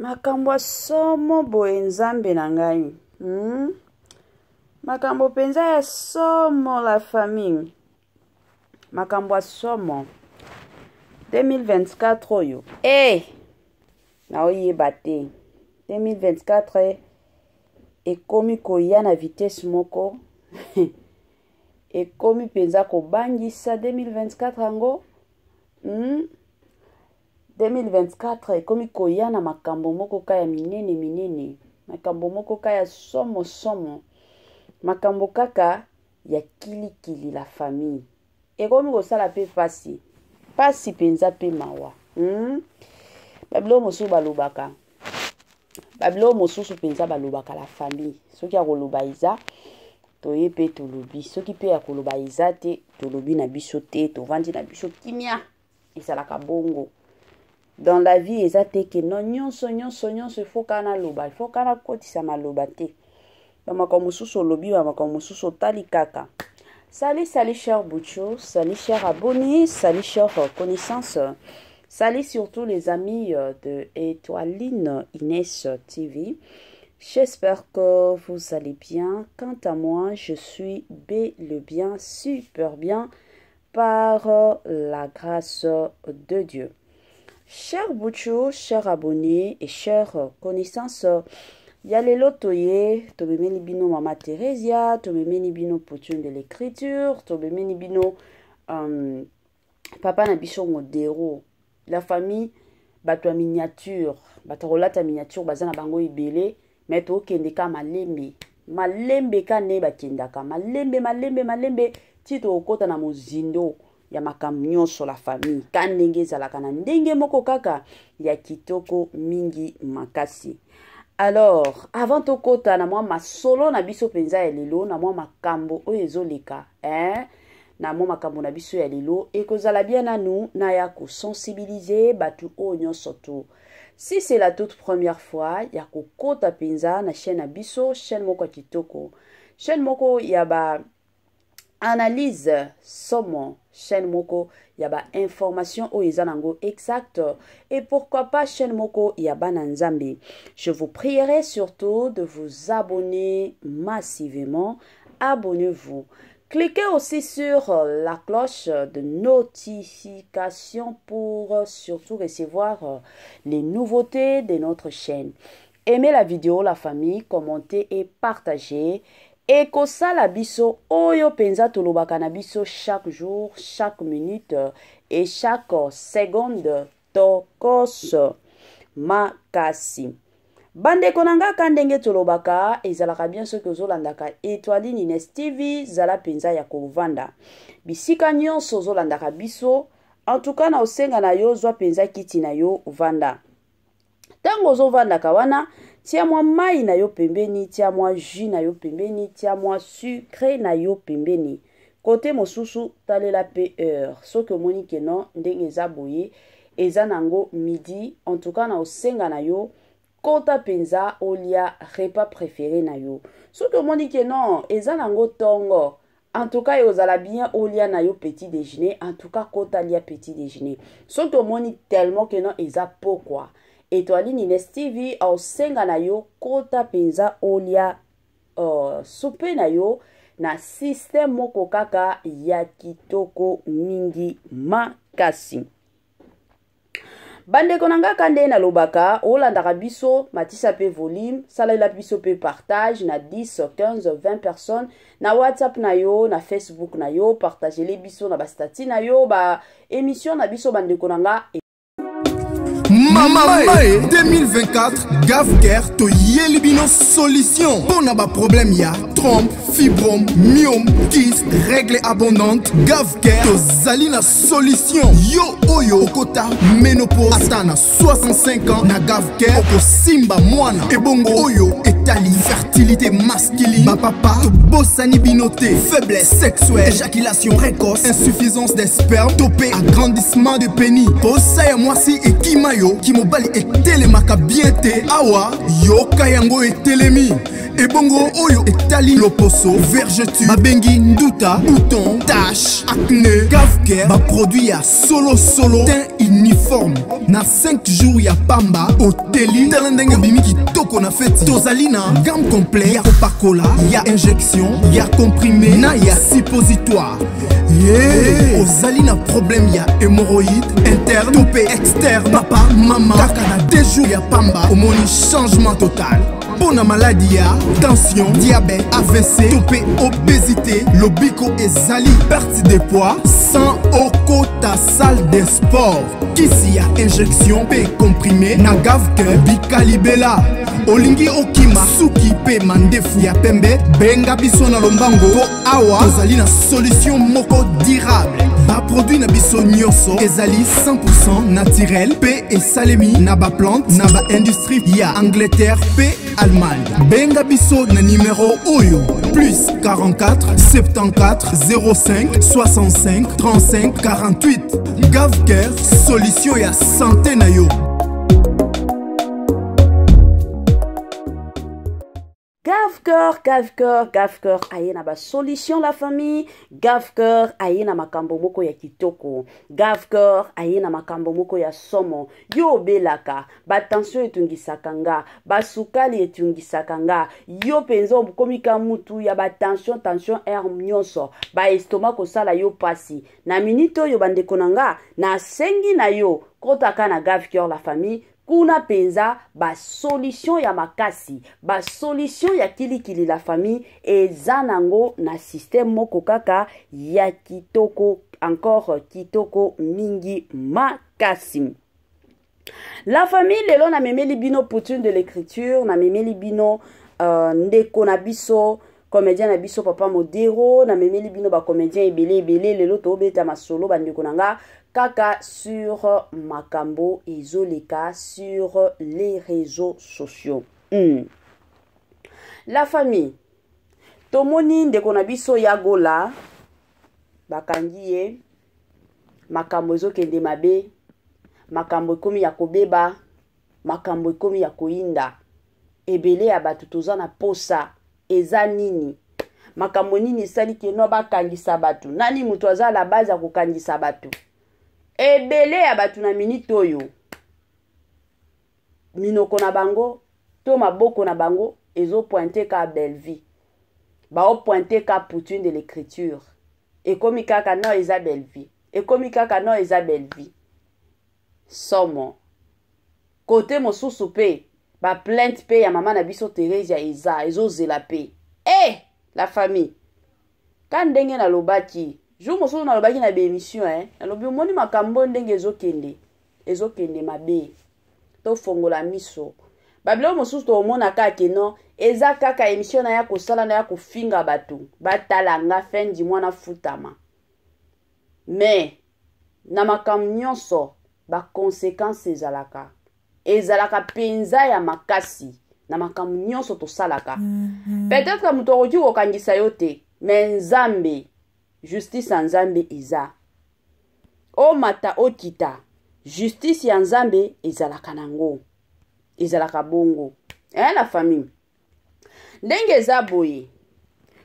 Makambo ya somo boye nzambe na ngai Makambo mpenza ya somo la famille. Makambo ya somo 2024 oyo eh naoyeba te. 2024 ekomi koya na vitesse moko, ekomi mpenza kobangisa. 2024 yango, 2024 ekomi koya na makambo moko ka ya minene minene, makambo moko ka ya somo somo, makambo kaka ya kilikili la famille. Ekomi kosala mpe pasi pasi mpenza mpe mawa, Babiloko mosusu balobaka, babiloko mosusu mpenza balobaka la famille. Soki ya koloba eza, toye mpe tolobi. Soki mpe ya koloba eza te, tolobi na biso te, tovandi na biso kimia. Ezalaka bongo dans la vie. Eza te ke no nyonso nyonso nyonso il faut kaka naloba, il faut kaka nakotisa maloba te. Bamakambo mosusu olobi, bamakambo mosusu otali kaka. Salut, salut cher Boucho, salut cher abonné, salut cher connaissance, salut surtout les amis de Étoiline Inès TV. J'espère que vous allez bien. Quant à moi, je suis bel et bien, super bien, par la grâce de Dieu. Cher Boucho, cher abonné et chère connaissance, ya lelo toye tomemeli bino Mama Theresia, tomemeli bino Poutine de l'écriture, tomemeli bino papa na biso Modero. La famille, bato ya miniature, bato ya kolata miniature baza na bango ebele, me tokende ka malembe malembe, ka nde bakendaka malembe malembe malembe ti tokokɔta na mozindo ya makambo nyonso la famille, ka ndenge ezalaka na ndenge moko kaka ya kitoko mingi makasi. Alors, avant tokɔta na mwa masolo na biso mpenza ya lelo, na mwa makambo oyo ezoleka, hein? Na mwa makambo na biso ya lelo, ekozala bien nanu naya kosensibiliser bato oyo nyonso to, si c'est la toute première fois ya kokota mpenza na chaîne na biso, chaîne moko ya kitoko, chaîne moko ya ba analyse somo, chaîne moko ya ba information oyo eza nango exact, et pourquoi pas chaîne moko ya bana nzambe, je vous prierai surtout de vous abonner massivement. Abonnez-vous. Cliquez aussi sur la cloche de notification pour surtout recevoir les nouveautés de notre chaîne. Aimez la vidéo, la famille, commentez et partagez. Ekosala biso oyo mpenza tolobaka na biso chaque jour, chaque minute et chaque seconde. Tokos makasi. Bandeko na nga, ka ndenge tolobaka, ezalaka bien soki ozolandaka Étoiline Ines TV, zala mpenza ya kovanda bisika nyonso ozolandaka biso. En tout cas, na osenga na yo, zwa mpenza kiti na yo, vanda. Ntango ozovandaka wana, tia mwa mai na yo pembeni, tia mwa jus na yo pembeni, tia mwa sucre na yo pembeni. Kote mosusu, talela mpe heure. Soki omoni ke non, ndenge eza boye, eza nango midi, en tout cas na osenga na yo, kota mpenza olia repas préféré na yo. Soki omoni ke non, eza nango ntongo, en tout cas ozala bien olia na yo petit déjeuner, en tout cas kota lia petit déjeuner. Soki omoni tellement ke non, eza pokwa, Étoiline Ines TV aosenga na yo, kota mpenza olia soupe na yo na système moko kaka ya kitoko mingi makasi. Bandeko na nga, ka nde nalobaka, olandaka biso, matisa mpe volume, salela biso mpe partage na 10, 15, 20 personnes na WhatsApp na yo, na Facebook na yo, partagele biso na bastatuts na yo, ba émission na biso. Bandeko na nga, Mama Mae 2024, Gavker toyeli bino solution mpo na baproblème ya trompe, fibrome, myome, kyste, règle abondante. Gavker tozali na solution. Yo oyo okota ménopause ata na 65 ans, na Gavker okosimba mwana. Ebongo oyo etali fertilité masculine, bapapa tobosani bino te. Faiblesse sexuelle, éjaculation précoce, insuffisance des sperme to mpe agrandissement de pénis, posa ya mwasi ekima yo, kimobali etelemaka bien te, awa yoka yango etelemi. Ebongo oyo etali loposo, vergeture, babengi nduta, bouton, tache, acné, Gavcare baproduit ya solo solo, teint uniforme na 5 jours ya pamba oteli. Tala ndenge obimi kitoko na feti. Tozali na gamme complet ya kopakola, ya injection, ya comprimé na ya suppositoire. Yeah. Ozali na problème ya hémorroïde interne to mpe externe, papa, mama, kaka na 2 jours ya pamba omoni changement total. Mpo na maladi ya tension, diabète, AVC to mpe obésité, lobiko ezali. Perte de poids sans okota salle de sport, kisi ya injection mpe comprimé na Gavcare bikalibela. Olingi okima suki mpe mandefu ya pembe, benga biso na lombango mpo awa tozali na solution moko durable. Baproduit na biso nyonso ezali 100% naturel mpe esalemi na baplante na baindustrie ya Angleterre mpe Allemagne. Benga biso na nimero oyo: plus 44 74 05 65 35 48. Gavcare, solution ya santé na yo. Gavcœur, Gavcœur, Gavcœur aye na basolution, la famille. Gavcœur aye na makambo moko ya kitoko. Gavcœur aye na makambo moko ya somo. Yo obelaka batension, etungisaka nga, basukali etungisaka nga, yo mpenza okomi ka mutu ya batension, tension aire nyonso, baestomac kosala yo pasi. Na minute oyo, bandeko na nga, nasengi na yo, kotaka na Gavcœur, la famille. Kuna mpenza basolution ya makasi, basolution ya kilikili, la famille, eza nango na système moko kaka ya kitoko, encore kitoko mingi makasi, la famille. Lelo namemeli bino Poutine de l'écriture, namemeli bino ndeko na biso, comédien na biso, papa Modero. Namemeli bino bacomédien ebele ebele. Lelo tobeta masolo, bandeko na nga, kaka sur makambo ezoleka sur les réseaux sociaux. La famille, tomoni ndeko na biso ya Gola, bakangi ye. Makambo ezokende mabe, makambo ekomi ya kobeba, makambo ekomi ya koyinda. Ebele ya bato toza na posa, eza nini? Makambo nini esali keno bakangisa bato? Nani moto aza la base ya kokangisa bato? Ebele ya bato na minute oyo, minoko na bango to maboko na bango ezopointe ka Bellevie, baopointe ka Poutine de l'écriture. Ekomi kaka no eza Bellevie, ekomi kaka no eza Bellevie. Somo. Kote mosusu mpe baplainte mpe ya mama na biso Theresia eza ezozela mpe. E la famille, ka ndenge nalobaki jour mosusu, nalobaki na baémission, eh? Nalobi, omoni makambo ndenge ezokende, ezokende mabe, tofongola miso. Babiloko mosusu toomona kaka keno eza kaka émission na ya kosala na ya kofinga bato, batala nga, fin du mois nafutama. Mais na makambo nyonso, baconséquence ezalaka, ezalaka mpenza ya makasi na makambo nyonso tosalaka. Peut-être moto akoki kokangisa yo te, mais Nzambe, justice ya Nzambe eza. Omata, okita, justice ya Nzambe ezalaka nango, ezalaka bongo, eh, la famille. Ndenge eza boye,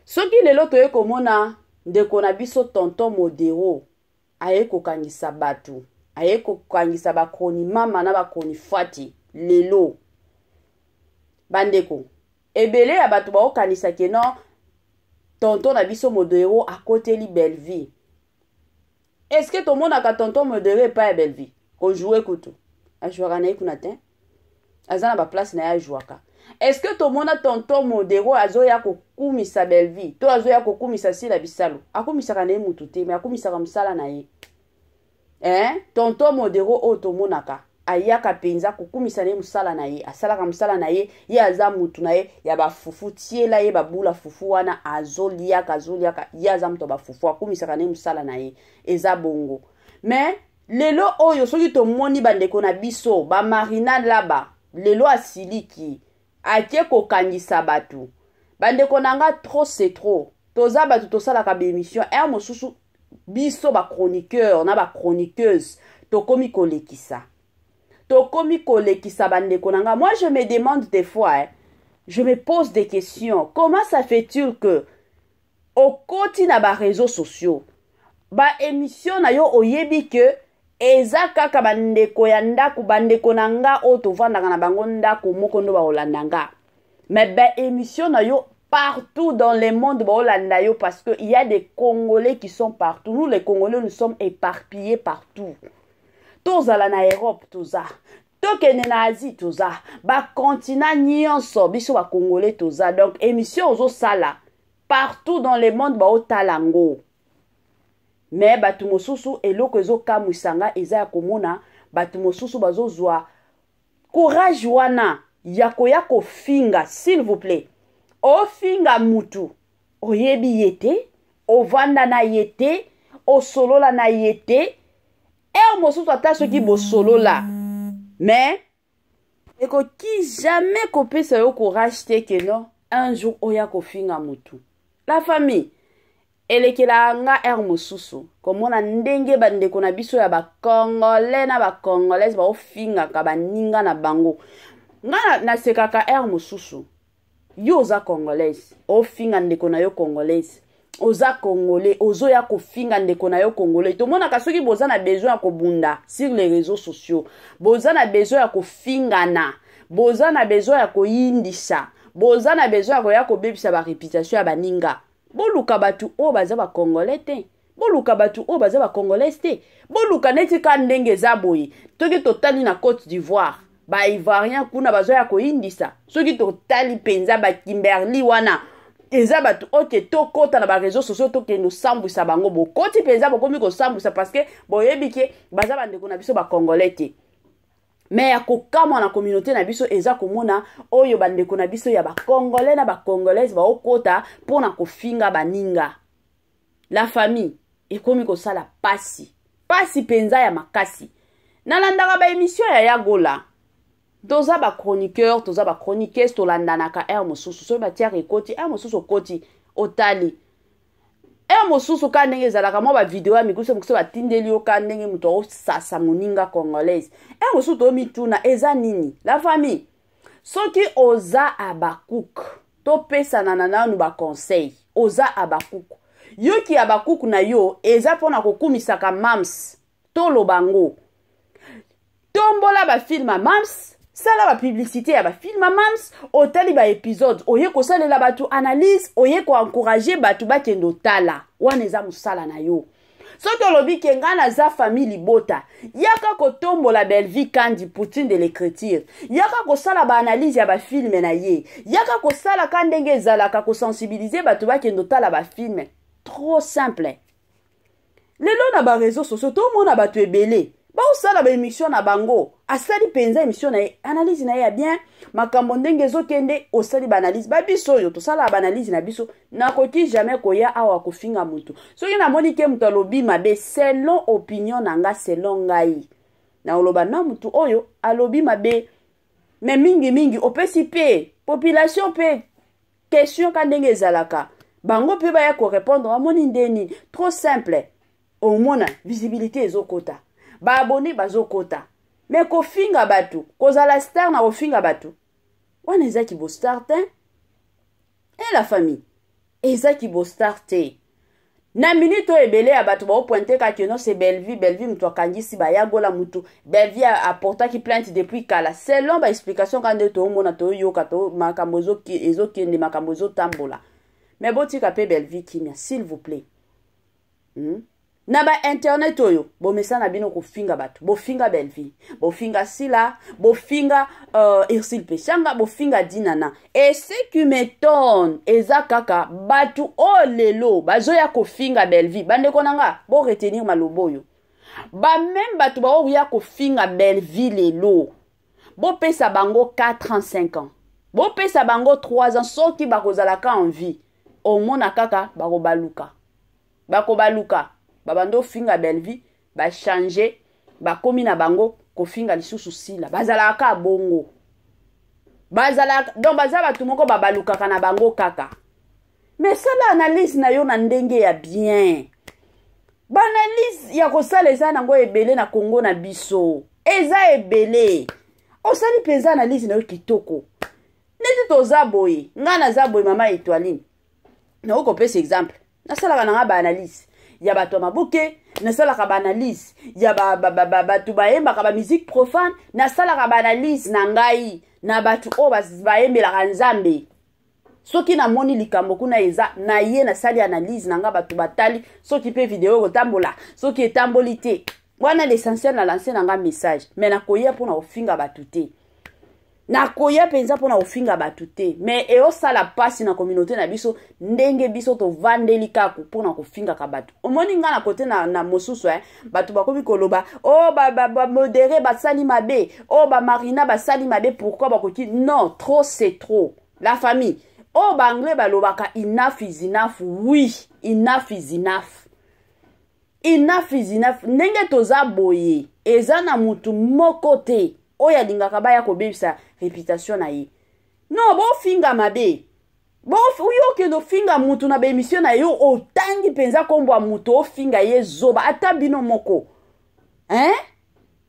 soki lelo toye komona ndeko na biso tonton Modero aye kokangisa bato, aye kokangisa bakroni mama na bakroni fati lelo, bandeko, ebele ya bato baokanisa keno tonton na biso Modero akoteli Bellevie. Est-ce tomonaka tonton Modero epai ya Bellevie kojouer? Kutu ajouaka na ye kuna te, aza na baplace na ye ajouaka. Est-ce que tomona tonton Modero azoya kokumisa Bellevie to azoya kokumisa Sila Bisalo? Akumisaka na ye mutu te, mais akumisaka mosala na ye, eh? Tonton Modero oyo tomonaka ayaka mpenza kokumisa na ye mosala na ye, asalaka mosala na ye. Ye aza mutu na ye ya bafufu, tiela ye babula fufu wana, azoliaka, azoliaka. Ye aza moto ya bafufu, akumisaka na ye mosala na ye, eza bongo. Mais lelo oyo, soki tomoni bandeko na biso bamarina laba lelo asiliki, ake kokangisa bato, bandeko na nga, trop c'est trop. Toza bato tosalaka baémission heure mosusu, biso bachroniqueur na bachroniqueuse tokomi kolekisa, tokomi kolekisa, bandeko na nga. Moi, je me demande des fois, eh, Je me pose des questions. Comment ça fait-il que okoti na ba réseaux sociaux, ba émission na yo, oyebi que eza kaka bandeko ya ndako, bandeko na nga oyo tovandaka na bango ndako moko nde bakolanda nga, mais ba émission na yo, partout dans le monde baolanda yo, parce que il y a des Congolais qui sont partout. Nous les Congolais, nous sommes éparpillés partout. Tozala na Europe, toza, tokende na Asie, toza, bacontinent nyonso biso bacongolais toza. Donc émission ozosala, partout dans le monde baotala yango. Mais bato mosusu, eloko ezokamwisa nga eza ya komona bato mosusu bazozwa courage wana ya koya kofinga. S'il vous plaît, ofinga mutu oyebi ye te, ovanda na ye te, osolola na ye te. Heure mosusu, ata soki bosolola, mais ekoki jamais kopesa yo courage te que non, un jour oya kofinga mutu. La famille, elekelaka nga heure mosusu komona ndenge bandeko na biso ya bacongolais na bacongolaise baofingaka baninga na bango. Nga nasekaka heure mosusu. Yo oza congolaise, ofinga ndeko na yo congolaise. Oza congolais, ozoya kofinga ndeko na yo congolais. Tomonaka soki boza na besoin ya kobunda sur les réseaux sociaux, boza na besoin ya kofingana, boza na besoin ya koyindisa, boza na besoin ya koya kobebisa baréputation ya baninga, boluka bato oyo baza bacongolais te, boluka bato oyo baza bacongolaise te. Boluka neti ka ndenge eza boye. Toki totali na Côte d'Ivoire, baivoirien kuna bazoya koyindisa. Soki totali mpenza bakimberly wana, eza bato oke tokɔta na baréseau sociaux, tokende osambwisa bango. Bokoti mpenza, bokomi kosambwisa parce que boyebi ke baza bandeko na biso bacongolais te. Mais ya kokamwa na communauté na biso eza komona oyo bandeko na biso ya bacongolais na bacongolaise baokota mpona kofinga baninga. La famille, ekomi kosala pasi, pasi mpenza ya makasi. Nalandaka baémission ya Yagola. Toza bachroniqueur, toza bachroniqueuse, tolandanaka. Heure mosusu soki batiare ekoti, heure mosusu okoti, otali. Heure mosusu ka ndenge ezalaka, mwa bavideo ya mikuse mikuse batindeli yo, ka ndenge moto aosasa moninga congolaise. Heure mosusu tomituna eza nini. La famille, soki oza abakuk, topesana na nanu baconseil. Oza abakuku, yoki abakuku na yo eza mpona kokumisaka mams. Toloba ngo, tombola bafilm ya mams, sala bapublicité ya bafilm ya mams. Otali baépisode, oye kosalela bato analyse, oye koencourager bato bakende otala. Wana eza mosala na yo. Soki olobi ke ngai naza famille libota, yaka kotombola Bellevie Kandi, Poutine de l'écriture, yaka kosala baanalyse ya bafilm na ye, yaka kosala ka ndenge ezalaka, kosensibiliser bato bakende otala bafilm. Trop simple. Lelo na baréseau sociaux tomona bato ebele baosala baémission na bango. Asali mpenza émission na ye, analyse na ye ya bien, makambo ndenge ezokende, osali baanalyse. Babiso oyo tosalaka baanalyse na biso, nakoki jamais koya awa kofinga motu. Soki namoni ke moto alobi mabe, selon opinion na nga, selon ngai, nakoloba na motu oyo alobi mabe. Mais mingimingi opesi mpe population mpe question, ka ndenge ezalaka, bango mpe baya korépondre, bamoni nde nini. Trop simple. Omona visibilité ezokota, baabonnés bazokota. Mais kofinga bato, kozala star na kofinga bato, wana ezaki bostar te. E la famille, ezaki bostar te. Na minute oyo, ebele ya bato baopointe kaka no, c'est Bellevie, Bellevie moto akangisi bayagola. Mutu Bellevie aportaki plainte depuis kala, selon baexplication kaka nde toomona, toyoka to makambo ezokende, makambo ezotambola. Mais botika mpe Bellevie kimia, s'il vous plaît, Na bainternet oyo bomesana bino kofinga bato. Bofinga Bellevie, bofinga Sila, bofinga Ursile Peshanga, bofinga Dinana. Et ce qui m'étonne eza kaka bato oyo lelo bazoya kofinga Bellevie. Bandeko na nga, boretenir maloba oyo. Bameme bato baoya kofinga Bellevie lelo, bopesa bango 4 ans, 5 ans, bopesa bango 3 ans, soki bakozalaka en vie, omona kaka bakobaluka, bakobaluka, babandi ofinga Bellevie, bachange, bakomi na bango kofinga lisusu Sila. Bazalaka bongo, bazalaka donc baza bato moko babalukaka na bango kaka. Mais sala analyse na yo na ndenge ya bien. Baanalyse ya kosala eza nango ebele na Kongo na biso, eza ebele. Osali mpenza analyse na yo kitoko neti Toza boye, ngai naza boye, mama Etoiline, nakoki kopesa exemple. Nasalaka na ngai baanalyse ya bato ya maboke, nasalaka baanalyse ya bato bayembaka bamusique profane, nasalaka baanalyse na ngai na bato oyo bayembelaka Nzambe. Soki namoni likambo kuna eza na ye, nasali analyse na ngai, bato batali, soki mpe video ekotambola, soki etamboli te, wana l'essentiel na lance na ngai message. Mais nakoya mpona kofinga bato te, nakoya mpenza mpona kofinga bato te. Mais eosala mpasi na communauté na biso, ndenge biso tovandeli kaka mpona kofingaka bato. Omoni ngai na kote na mosusu, bato bakomi koloba: "O oh, bamodéré ba, ba basali mabe, o oh, bamarina basali mabe." Pourquoi bakoki? Non, trop c'est trop, la famille. Oyo oh, baanglais balobaka "enough is enough". Oui, enough is enough, enough is enough. Ndenge toza boye, eza na mutu moko te oyo alingaka baya kobebisa réputation na ye. Non, bofinga mabe, oyo okende ofinga mutu na baémission na yo, otangi mpenza nkombo ya mutu, ofinga ye zoba, ata bino moko, hein?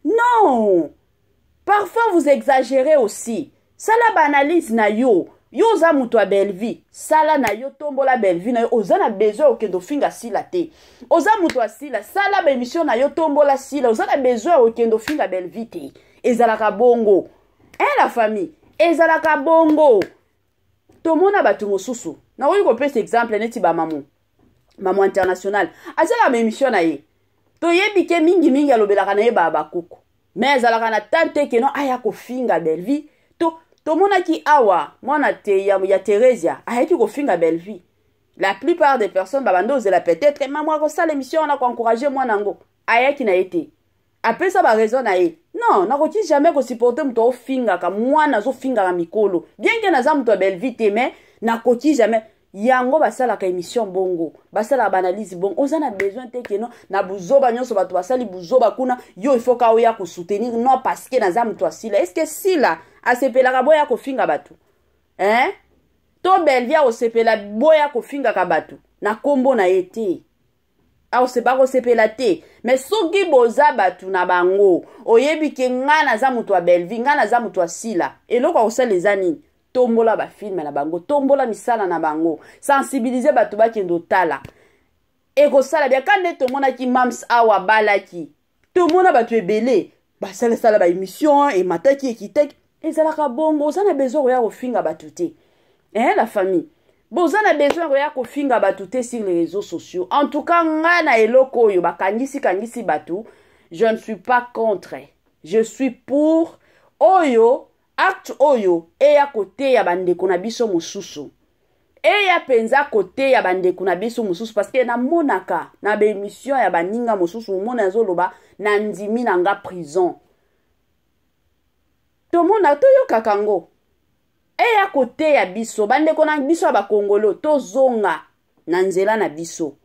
Non, parfois vous exagérez aussi. Sala baanalyse na yo. Yo oza moto ya Bellevie, sala na yo, tombola Bellevie na yo. Oza na besoin okende ofinga Sila te. Oza moto ya Sila, sala baémission na yo, tombola Sila. Oza na besoin okende ofinga Bellevie te. Ezalaka bongo, hein, la famille? Ezalaka bongo. Tomona bato mosusu, nakoki kopesa exemple neti bamamu, Mamu International, asalaka baémission na ye, toyebi ke mingimingi alobelaka na ye baya bakuku, mais azalaka na tan te keno aya kofinga Bellevie. To tomonaki awa mwana te ya Theresia ayaki kofinga Bellevie. La plupart des personnes babanda ozela peut-être mamu akosala émission wana koencourage mwana yango. Ayaki na ye te, apesa baraison na ye. Non, nakoki jamais kosupporte moto ofingaka mwana, azofingaka mikolo. Bien ke naza moto ya Bellevie te, mais nakoki jamais. Yango basalaka émission bongo, basalaka baanalyse bongo. Oza na besoin te keno na buzoba nyonso bato basali buzoba kuna, yo il faut ka oya kosoutenir. Non, parce que naza moto ya Sila. Est ce que Sila asepelaka boya kofinga bato, hein? To Bellevie akosepela boya kofingaka bato na nkombo na ye te? Bakosepela te. Mais soki boza bato na bango, oyebi ke ngai naza moto ya Bellevie, ngai naza moto ya Sila, eloko akosala eza nini? Tombola bafilme na bango, tombola misala na bango, sensibilize bato bakende otala, ekosala bien. Ka nde tomonaki Mams awa balaki, tomona bato ebele basalasala baémission, emataki, ekitaki. Ezalaka bongo. Oza na besoin koya kofinga bato te, eh, la famille. Boza na besoin koya kofinga bato te sur les réseaux sociaux. En tout cas, ngai na eloko oyo bakangisi kangisi bato, je ne suis pas contre, je suis pour. Oyo acte oyo eya koteya bandeko na biso mosusu, eya mpenza koteya bandeko na biso mosusu, parce que namonaka na baémission ya baninga mosusu, omona azoloba: "Na ndimi na nga prison." Tomona, toyokaka yango. Eya koteya biso bandeko na biso ya bakongolo, tozonga na nzela na biso.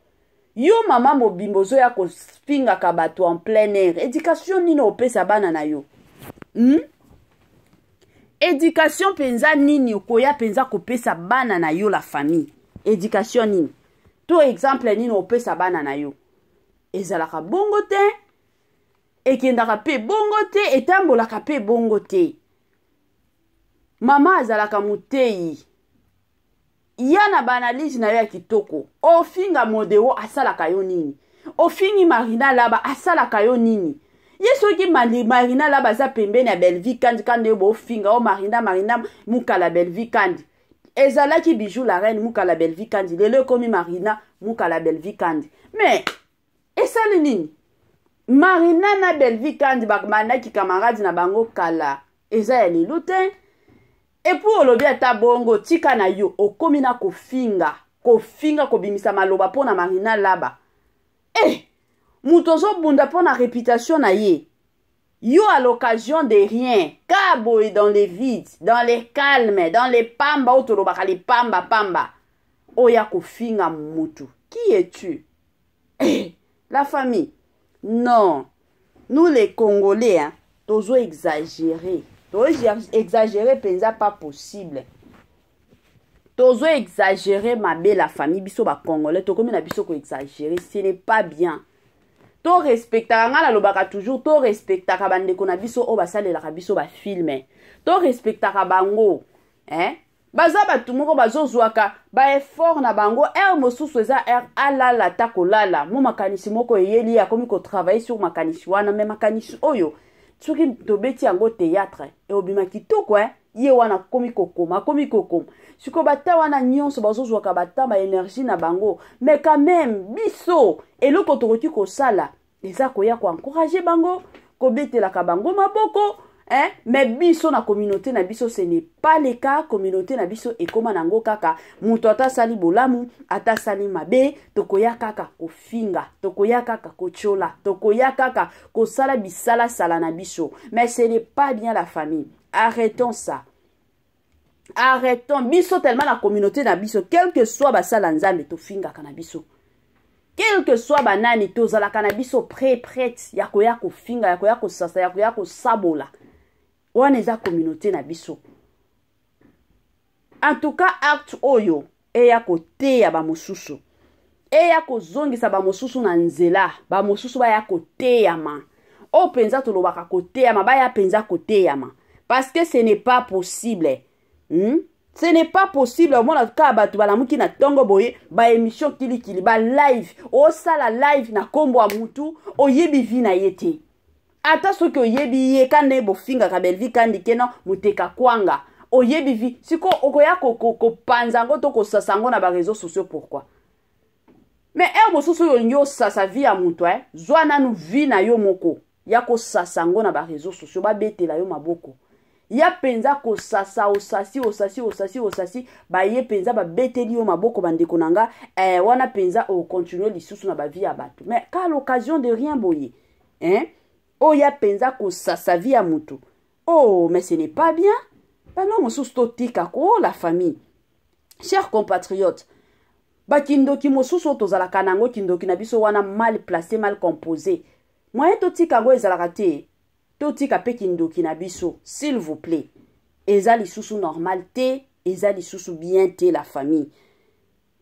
Yo mama mobimba ozoya kofingaka bato en plein air, éducation nini opesa bana na yo? Éducation mpenza nini okoya mpenza kopesa bana na yo, la famille? Éducation nini to exemple nini opesa bana na yo? Ezalaka bongo te, ekendaka mpe bongo te, etambolaka mpe bongo te. Mama azalaka moteyi ya na baanalyse na yo ya kitoko. Ofinga Modero, asalaka yo nini? Ofingi Marina Laba, asalaka yo nini? Ye soki Marina Laba aza pembeni ya Bellevie Kandi, kandi oyo bofinga o Marina, Marina mukala Bellevie Kandi, ezalaki Bijou la Reine mukala Bellevie Kandi, lelo ekomi Marina mukala Bellevie Kandi. Mais esali nini? Marina na Bellevie Kandi bandaki camarade na bango kala, eza ya lelo te. Et puis olobi ata bongo, tika na yo, okomi na kofinga, kofinga, kobimisa maloba mpo na Marina Laba. Eh, moto ozobunda mpo na réputation na ye, yo à l'occasion de rien, ka boye, dans les vides, dans les calmes, dans les pamba oyo tolobaka, les pamba pamba, oya kofinga mutu. Qui es-tu, eh, la famille? Non, nous les Congolais, hein, tozo exagérer, tozo exagérer mpenza, pas possible. Tozo exagérer mabe, la famille. Biso bacongolais tokomi na biso koexagérer, ce n'est pas bien. Torespectaka, ngai nalobaka toujours, torespectaka bandeko na biso oyo basalelaka biso bafilme, torespectaka bango, eh? Baza bato moko bazozwaka baeffort na bango. Heure mosusu eza heure alala ata kolala, mo makanisi moko eyeli ye, akomi kotravaille sur makanisi wana. Me makanisi oyo, soki tobeti yango théâtre, eobima kitoko. Ye wana akomi kokoma, akomi kokoma. Sikoyo bata wana nyonso bazozwaka bata baénergie na bango. Mais quand même, biso eloko tokoki kosala eza koya koencourage bango, kobetelaka bango maboko, hein? Mais biso na communauté na biso, ce n'est pas le cas. Communauté na biso ekóma nango kaka moto ata asali bolamu, ata asali mabe, tokoya kaka kofinga, tokoya kaka kotiola, tokoya kaka kosala bisalasala na biso. Mais ce n'est pas bien, la famille. Arrêtons ça, arrêtons. Biso tellement na communauté na biso, quel que soit basala Nzambe tofingaka na biso, quel que soit banani, tozalaka na biso prêt, prête ya koya kofinga, ya koya kosasa, ya koya kosabola. Wana eza communauté na biso. En tout cas, acte oyo eya koteya bamosusu, eya kozongisa bamosusu na nzela, bamosusu baya koteyama. Oyo mpenza tolobaka koteyama, baya mpenza koteyama, parce que ce n'est pas possible, Ce n'est pas possible. Omona kaka bato balamuki na ntongo boye, baémission kilikili, balive, osala live na nkombo ya mutu oyebi vie na ye te. Ata soki oyebi ye, ka nde bofingaka Belvi Kandi keno moteka kwanga, oyebi vie, siko okoya kopanza yango to kosasa yango na baréseaux sociaux, pourquoi? Mais heure mosusu oyo olingi osasa vie ya moto, zwa nanu vie na yo moko ya kosasa yango na baréseaux sociaux, babetela yo maboko. Ya mpenza kosasa, osasi, osasi, osasi, osasi, baye mpenza babeteli yo maboko. Bandeko na nga, wana mpenza okontinue lisusu na bavie ya bato. Mais ka l'occasion de rien boye, hein? Oyo ya mpenza kosasa vie ya motu, oh, mais ce n'est pas bien. Bano mosusu totika ko, la famille. Chers compatriotes, bakindoki mosusu oyo tozalaka nango, kindoki na biso wana mal placé, mal composé, moyen totika yango ezalaka te. Totika mpe kindoki na biso, s'il vous plaît. Eza lisusu normal te, eza lisusu bien te, la famille,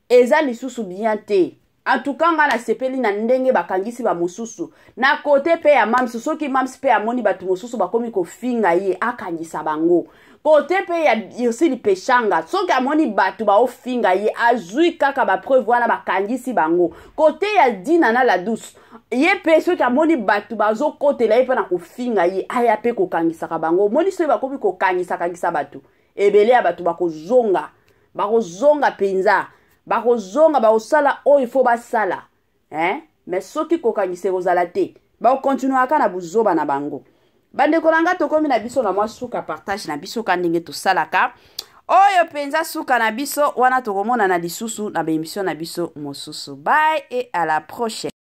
eza lisusu bien te. En tout cas, nga nasepeli na ndenge bakangisi bamosusu na kote mpe ya Mams. Soki Mams mpe amoni bato mosusu bakomi kofinga ye, akangisa bango. Kote mpe ya Ursile Peshanga, soki amoni bato baofinga ye, azwi kaka bapreuve wana, bakangisi bango. Kote ya Dina na la Douce, ye mpe soki amoni bato bazokotela ye mpe na kofinga ye, aya mpe kokangisaka bango. Omoni, soki bakomi kokangisakangisa bato, ebele ya bato bakozonga, bakozonga mpenza, bakozonga, bakosala oyo ifo basala, hein? Mais soki kokangisa ekozala te, bakokontinuaka na buzoba na bango. Bandeko na nga, tokomi na biso na mwa suka partage na biso, ka ndenge tosalaka oyo mpenza suka na biso wana. Tokomonana lisusu na baémission na biso mosusu. Bye et à la prochaine.